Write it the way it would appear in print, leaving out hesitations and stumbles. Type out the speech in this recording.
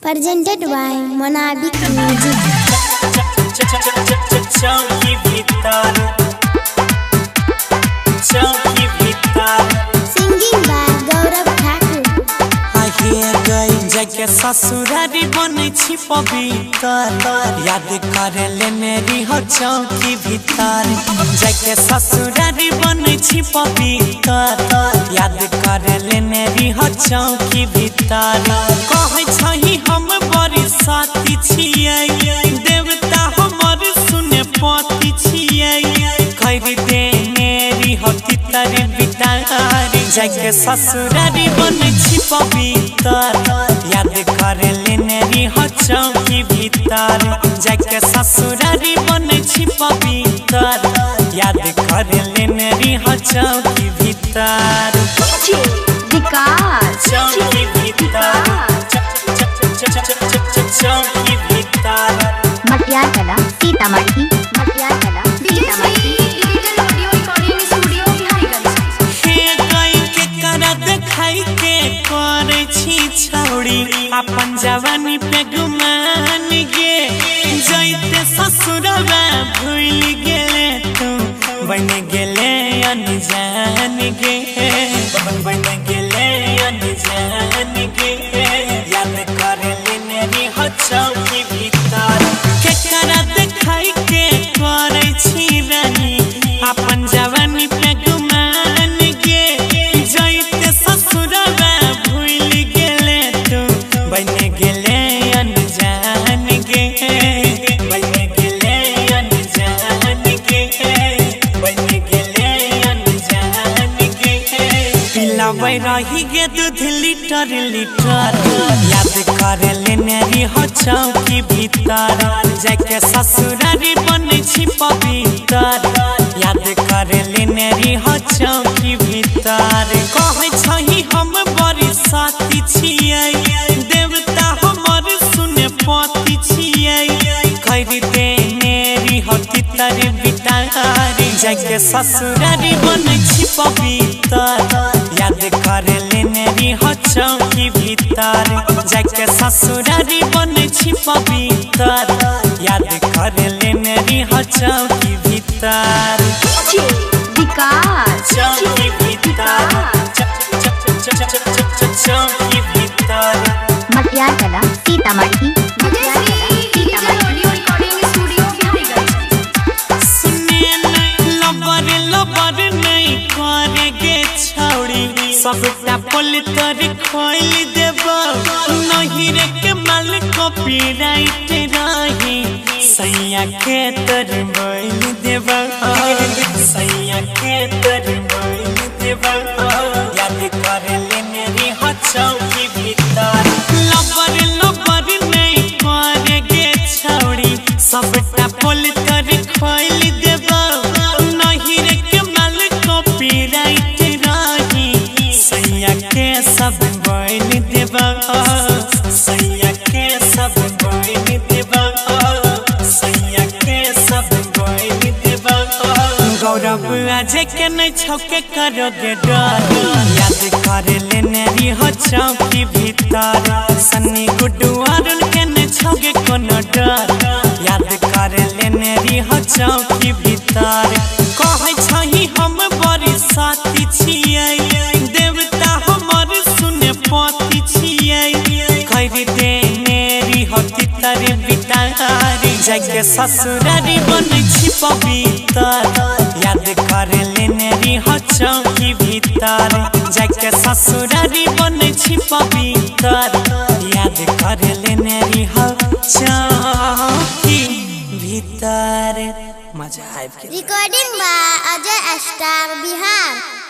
Presented by Monabik Music. चौकी भीतर, चौकी भीतर। Singing by Gaurav Thakur. आहे गई जगे ससुरारी बनै छी पवित्र, याद करे लेने रही चौकी भीतर। जगे ससुरारी बनै छी पवित्र, याद करे लेने रही चौकी भीतर। कहै छही हम बड़ी साथी छियै, देवता हमर सुने पति छियै। कर देने रही तितर बितार, जगे ससुरारी बनै छी पवित्र, याद करे लेने रही चौकी भीतर। जगे ससुरारी बनै छी पवित्र, याद करे लेने रही चौकी भीतर। विकास चौकी भीतर, चौकी भीतर। मटियार सीतामढ़ी, मटियार सीतामढ़ी। हे गई के करा देखाई के करे छी छौड़ी, अपन जवानी पे गुमान गे। जैते ससुरवा भूल गेले तू, बन गेले अनजान गे, बन गेले अनजान गे। याद करे लेने रही चौकी भीतर। के करा देखाई के करे छी रानी, अपन जवानी पे गुमान गे। जैते ससुरवा भूल गेले तू, बन गेले अनजान गे, बन गेले अनजान गे, बन गेले अनजान गे। पिलाबै रही गे दूध लीटर लीटर, याद करे लेने रही चौकी भीतर। जाके ससुरारी बनै छी पवित्र, याद करे लेने रही चौकी भीतर। कहै छही हम बड़ी साथी छियै, देवता हमर सुने पति छियै। कर देने रही तितर बितार, जाके ससुरारी बनै छी पवित्र, याद करे लेने रही चौकी भीतर। जाके ससुरारी बनै छी पवित्र, याद करे लेने रही चौकी भीतर। विकास चौकी भीतर, चौकी भीतर। मटियार सीतामढ़ी, मटियार सीतामढ़ी। सुने नहीं लबर लबर नहीं करे गे छौड़ी, सबटा पल तर खोल देब। नहीं रे के माल कॉपीराइट रही, सैया के तर बोल देब, सैया के तर बोल देब। याद करे लेने रही चौकी भीतर। लबर लबर नहीं करे गे छौड़ी, सबटा पल तर खोल देब। नहीं रे के माल कॉपीराइट रही, सैया के सब बोल देब, सैया के सब बोल देब, सैया के सब बोल देब। गौरव आज के नहीं छौके करोगे डर, याद करे लेने रही चौकी भीतर। सन्नी गुड्डू अरुण के नहीं छौके कोनो डर, याद करे लेने रही चौकी भीतर। कहै छही हम बड़ी साथी छियै, देवता हमर सुने पति छियै। कर देने रही तितर बितार, जाके ससुरारी बनै छी पवित्र, याद करे लेने रही चौकी भीतर। जाके ससुरारी बनै छी पवित्र, याद करे लेने रही चौकी भीतर। मजा आबि गेल। Recording by Ajay Star Bihar.